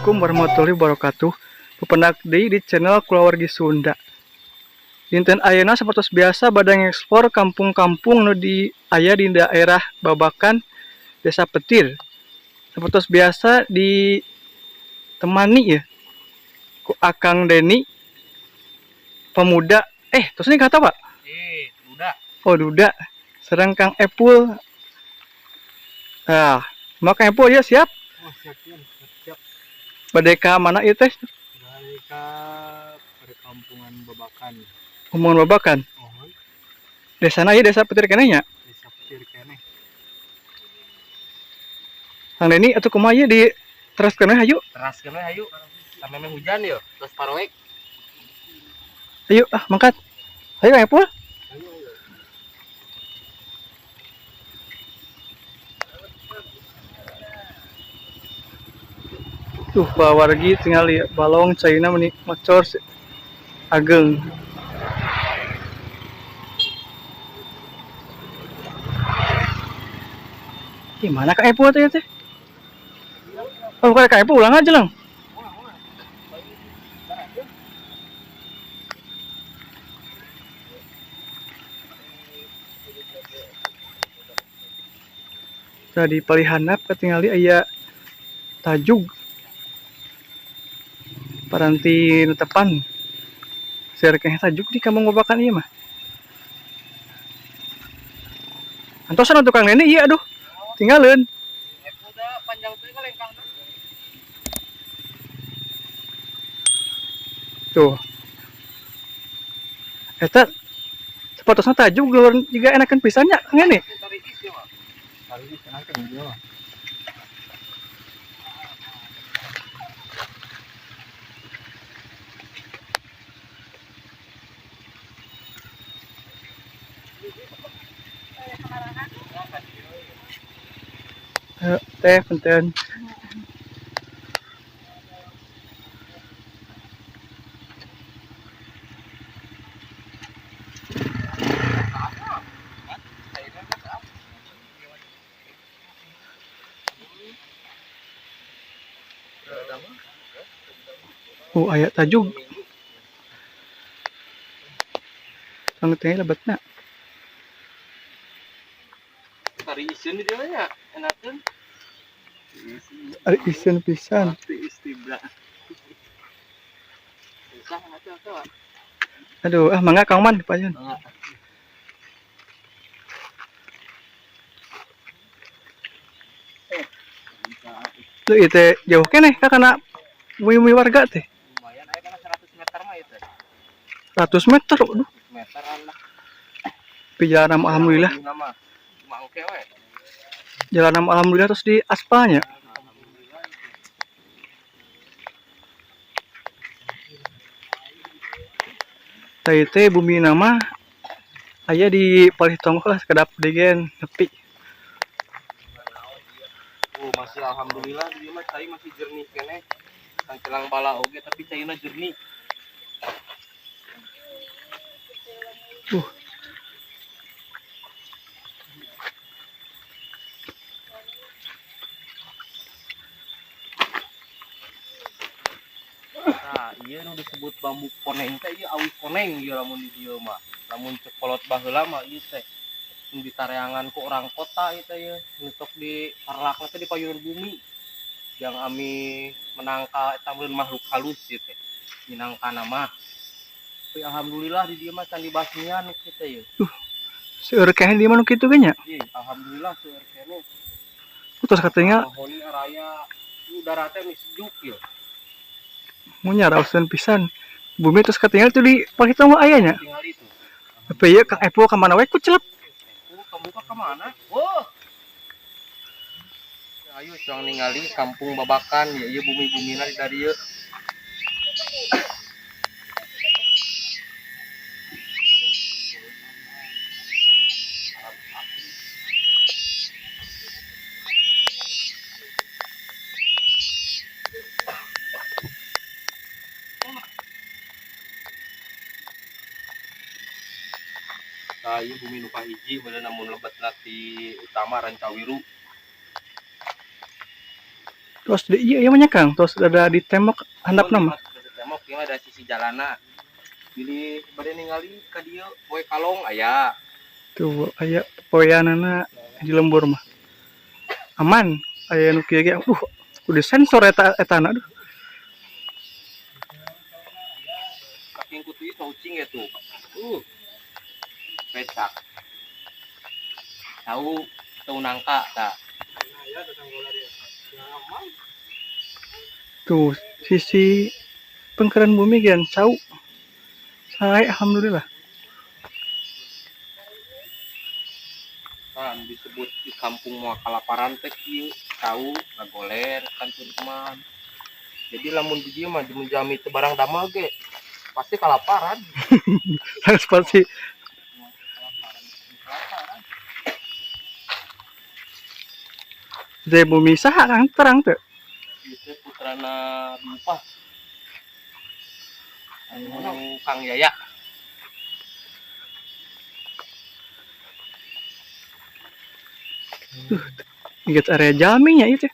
Assalamualaikum warahmatullahi wabarakatuh. Pependak deui di channel Kulawargi Sunda. Dinten ayeuna sapertos biasa bade ngeksplor kampung-kampung nu di aya di daerah Babakan, Desa Petir. Sapertos biasa ditemani ya ku Akang Deni, pemuda, terus ini kata Pak? Duda. Oh, Duda. Sareng Kang Epul. Nah, mau Kang Epul ya siap? Oh, siap, siap, siap. Bade ka mana ieu teh? Bade ka perkampungan Babakan. Ngomong Babakan. Oh, Desana ieu desa Petir keneh nya? Desa Petir keneh. Kang Deni atuh kumaha ieu di teraskeun we hayu? Teraskeun we hayu. Sampe meh hujan yo, terus paroek. Ayo ah mangkat. Ayo Kang Epul. Ayo, ayo. Tuh wargi tinggal lihat balong caina meni mocor ageng. Gimana Kang Epul teh teh? Oh, bukan Kang Epul, ulang aja lang. Tadi palihanap ketinggali aya tajug. Paranti netepan. Seueur keneh tajuk di kampung Babakan ieu mah. Antosan tukang nenek iya aduh. Tinggalin. Udah panjang tuh lengkang. Tuh. Eta sepatosna tajuk luar juga enakan pisannya Kang Nene. Tarik is ya, mah. Tarik is enakan dia mah. Teh punten. Oh, aya tajug. Kang teh lebetna. Tari isin di dia nya, enakeun. Ari isin pisan. Istibra. Susah atuh atuh. Aduh, ah mangga Kang Man payun. Tuh ieu teh jauh keneh ka kana bumi warga teh. Lumayan aya kana 100 meter mah ieu teh. 100 meter, aduh. Meteran lah. Tapi jalan alhamdulillah. Mah mangke we. Jalan alhamdulillah terus di aspalnya. Tah teh bumi nama aya di palih tonggoh lah sekedap degen nepi. Oh, masih alhamdulillah di mah cai masih jernih keneh. Kang bala oge tapi caina jernih. Nah, ieu nu disebut bambu koneng teh ieu awi koneng ieu lamun di dieu mah. Lamun cek kolot baheula mah ieu teh nu ditareangan ku orang kota ieu teh ieu, nu sok di parlakna teh di payunan bumi. Yang ami menangka eta meureun makhluk halus ieu teh. Minangkana mah. Tapi alhamdulillah di dieu mah can dibasmian nu kieu teh ieu. Seueur keneh di mah nu kitu ge nya. Ih, alhamdulillah seueur keneh. Terus katanya Mahoni raya udara teh mah sejuk ieu. Munya rauseun pisan. Bumi terus katinggal tuh di palih tonggoh aya nya. Tinggal itu. Tapi ieu Kang Epul ka mana we ku celep. Oh, kamu ka mana? Oh. Ayo cuang ningali kampung Babakan ya ieu bumi-bumina di dieu. Nah, ieu bumi nu kahiji bener namun lebetna ti utama Rancawiru. Terus di iya iya mah nya Kang, terus ada di tembok handapna mah. Di tembok ieu mah ada sisi jalana. Bilih bade ningali ka dieu poe kalong aya. Tuh aya poeanana di lembur mah. Aman, aya nu kieu ge. Kudu sensor eta etana aduh. Saking kutu ieu ucing ya tuh. Pecak. Tahu tahu nangka tah. Tuh sisi pengkeran bumi gian cau. Sae alhamdulillah. Kan disebut di kampung moal kalaparan teh kieu, cau ngagoler kantun kumaha. Jadi lamun di dieu mah menjami teu barang damel ge pasti kalaparan. Harus pasti. Kalaparan. Jadi bumi saha Kang terang teu. Ieu teh putrana Bupah. Anu Kang Yaya. Ingat area jaminya ieu teh.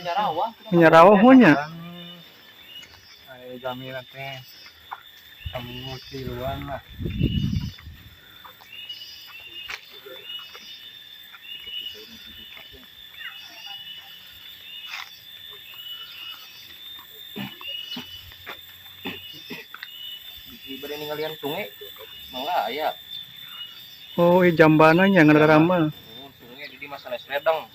Nyarawah. Nyarawah nya. Aya jaminan teh. Kamu tiluan lah. Bisi bade ningalian sungai. Mangga aya. Oh, ieu jambana nya ngarama. Sungai di dieu mah sanes ledeng.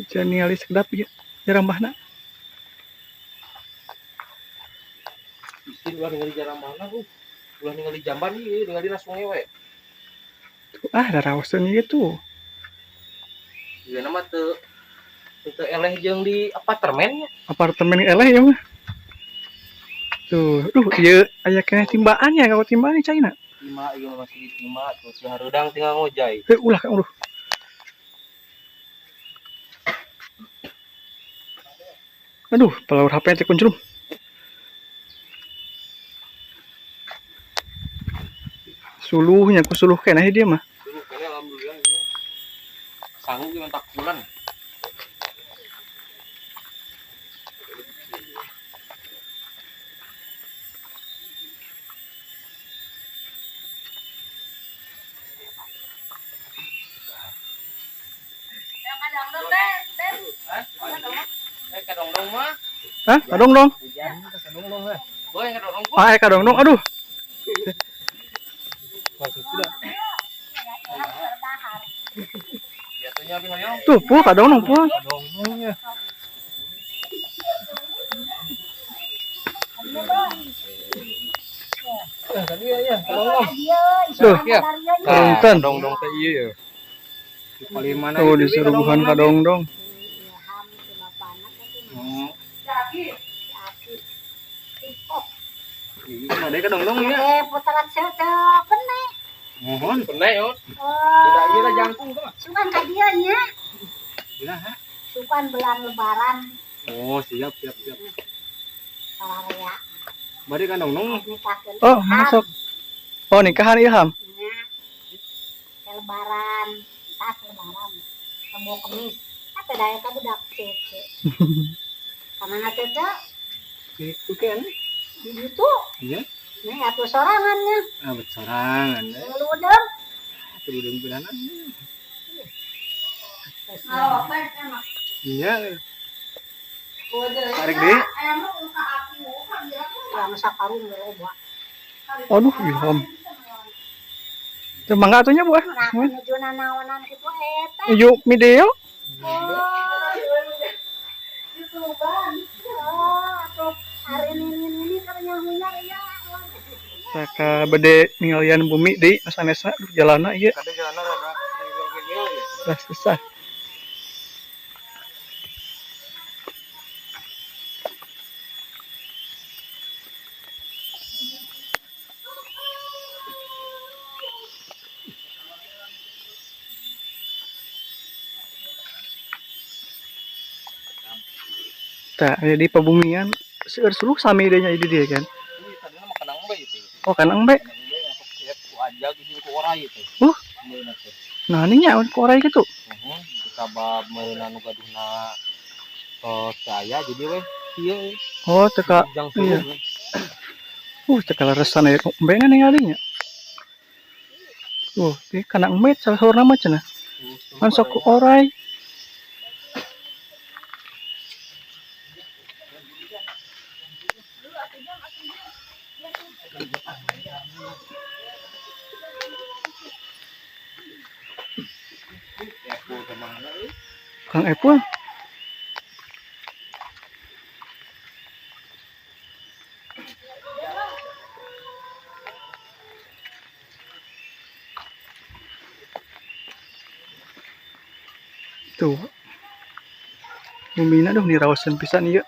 Jangan ningali sekedap ieu. Jarambahna. Bisi ulah ningali jarambahna tuh. Ulah ningali jamban ieu, ningali na sungai we. Ah, da raoseun ieu tuh. Ieu mah teu teu eleh jeung di apartemen nya. Apartemen eleh ya mah. Tuh, duh ieu aya keneh timbaan nya, kalau timbaan nih China. Timba ieu mah masih ditimba terus si hareudang tinggal ngojay. Ulah Kang, ulah. Aduh, pelaur HP teh kunclum. Suluhnya ku suluh keneh dia mah. Suluh keneh alhamdulillah ieu. Sangu ge mentak bulan. Kadongdong mah. Hah? Kadongdong? Boy, kadongdong. Ah, kadongdong. Aduh. Biasanya abi hoyong. Tuh, puh kadongdong, puh. Kadongdong ya. Tadi ya, kadongdong. Tuh. Ya. Punten. Kadongdong teh ieu ya. Di paling mana? Tuh disuruhan kadongdong. Ada kadongdong ya. Putaran penek. Mohon. Penek yo. Oh. Tidak ieu lah jangkung tuh. Sukan ka dieu nya. Udah, ha? Sukan bulan lebaran. Oh, siap siap siap. Sararea. Bari kadongdong. Nikahkeun. Oh, masuk. Oh, nikahan Ilham. Nya. Lebaran, tas lebaran. Rebo Kemis. Apa da eta budak cece. Kamana cece? Itu kan. Di ditu. Iya. Nih atuh sorangan nya. Ah, sorangan. Leudeung. Atuh leudeung. Iya. Tarik deh. Yang sakarung loba. Aduh, Ilham. Teu mangga atuh nya, Bu ah. Nah, menuju nanaonan kitu eta. Yuk video. Oh, YouTubean. Oh, atuh hari ini ini karena ya. Saka bade ningalian bumi di sanesna jalanna ieu. Kade jalanna rada gegel ya. Lah susah. Tah, jadi pebumian seueur suluh sami deui nya di dieu kan. Ini tadina mah kanang bae itu. Oh, kanang bae. Kanang bae masuk siap ku ajag jeung ku orai itu. Nah, ini nya ku orai gitu. Heeh. Sabab meureunna nu gaduhna tos aya jadi weh kieu. Oh, teka Jang iya. curug. Teka leresan aya embe ningalinya. Ieu kana embe salah saurna mah cenah. Kan sok orai. Kang Epul. Tuh. Bumina duh niraoseun pisan ieu.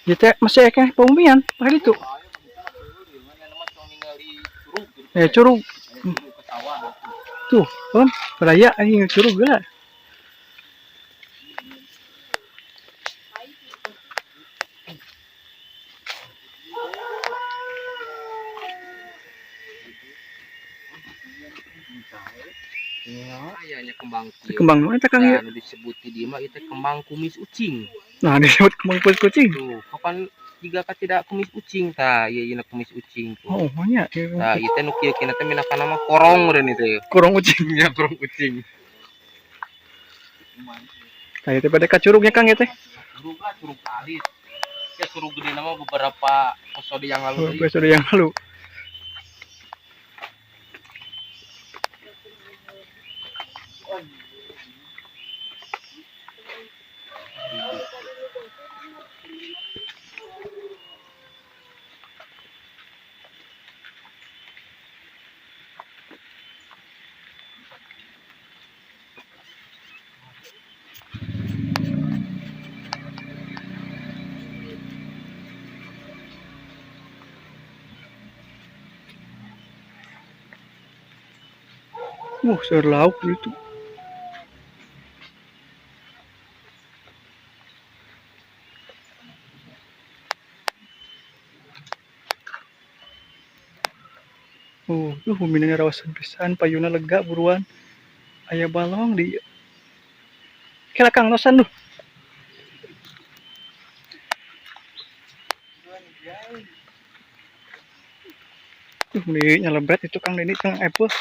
Ieu teh masih aya keneh paumian, padahal itu. Ya curug. Tuh, om, baraya anjing curug geula. Ayanya kembang kieu. Kembang nu eta Kang ieu. Nah, nu disebut di dieu mah ieu teh kembang kumis ucing. Nah, disebut kembang kumis kucing. Tuh, kapan jika tidak kumis ucing tah, ieu ieu kumis ucing tuh. Oh, nya ieu Tah, ieu teh nu kieu kieu teh minangka nama korong meureun ieu teh. Kurang ucing. Ya korong ucing. Tah ieu teh pada ka curugnya Kang ieu teh. Curug lah, curug alit. Ya curug gede nama beberapa episode yang lalu deui. Episode yang lalu. Seur lauk gitu. Oh, duh bumina rawasan pisan, payuna lega buruan. Aya balong di Kela Kang nosan duh. Duh, meni nyelebet itu Kang Deni Kang Epul.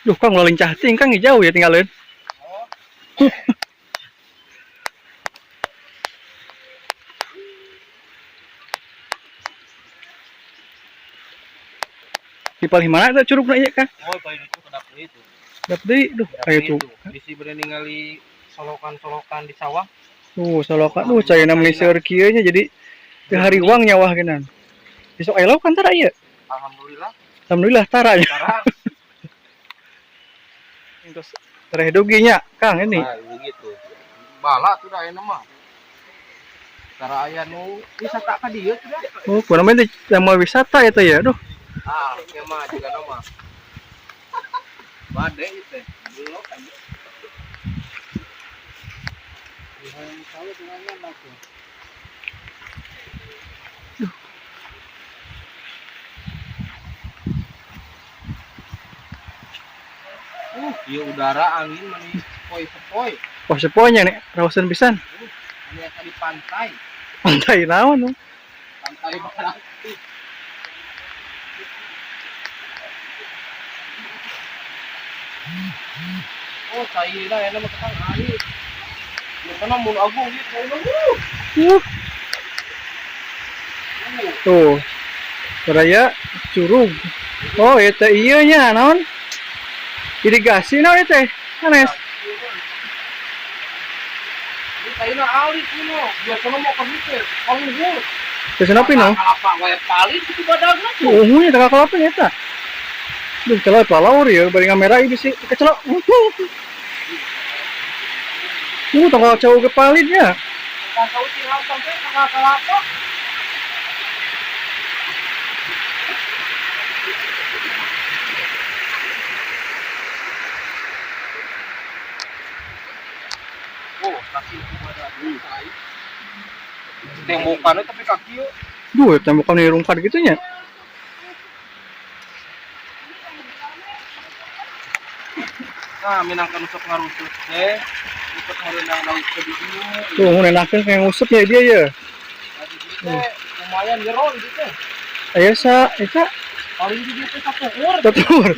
Duh, Kang ulah lincah ting Kang jauh ya tinggalin. Di paling mana ada curugna ieu Kang? Oh, paling itu kedap deui itu. Dap deui, duh, aya tuh. Bisi bade ningali solokan-solokan di sawah. Tuh, solokan duh caina meuni seueur kieu nya jadi teu hariwang nyawah geunan. Besok aya lauk kan tara ieu. Alhamdulillah. Alhamdulillah tara nya. Tara. Terus tereh dugi nya Kang ini. Nah, begitu. Bala tuh dah ayeuna mah. Tara aya nu wisata ka dieu tuh dah. Oh, kurang mah teh sama wisata eta ya. Duh. Ah, ieu mah juga mah. Bade ieu teh. Belok aja. Duh. Ieu udara angin mani sepoi-sepoi. Wah, seponya nih, rawasan pisan. Biasa di pantai. Pantai naon nu? Pantai barat. Oh, saya dah yang nama ketang air. Biasanya mun agung gitu, saya mah. Tuh. Raya curug. Oh, eta ieu nya naon? Irigasi naon eta? Sanes. Ini saya na alit ini. Biasanya mau ke situ, kaluhur. Biasana pino. Kalapa wae paling itu badagna tuh. Ungunya tengah kalapa nya eta. Duh, celok palaur ya, bari ngamera ieu bisi kecelok. Tanggal cowok ke palidnya. Kan kau tinggal sampai tanggal kalapa. Oh, kaki itu badag. Tembokannya tapi kaki yuk. Duh, tembokan dirungkat gitu nya. Nah, minangkan usuk ngarusut teh, usuk merenang laut ke dieu. Tuh, mun enakeun kayak ngusep ya dia ya. Nah, di dieu teh lumayan jero di teh. Aya sa eta Paling di dieu teh satuhur. tutur.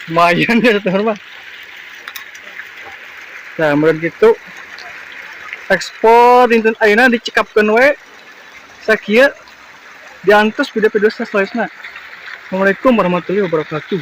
Lumayan ya tutur mah. Nah, menurut gitu ekspor dinten ayeuna dicekapkeun we sakieu diantos video-video selanjutnya. Assalamualaikum warahmatullahi wabarakatuh.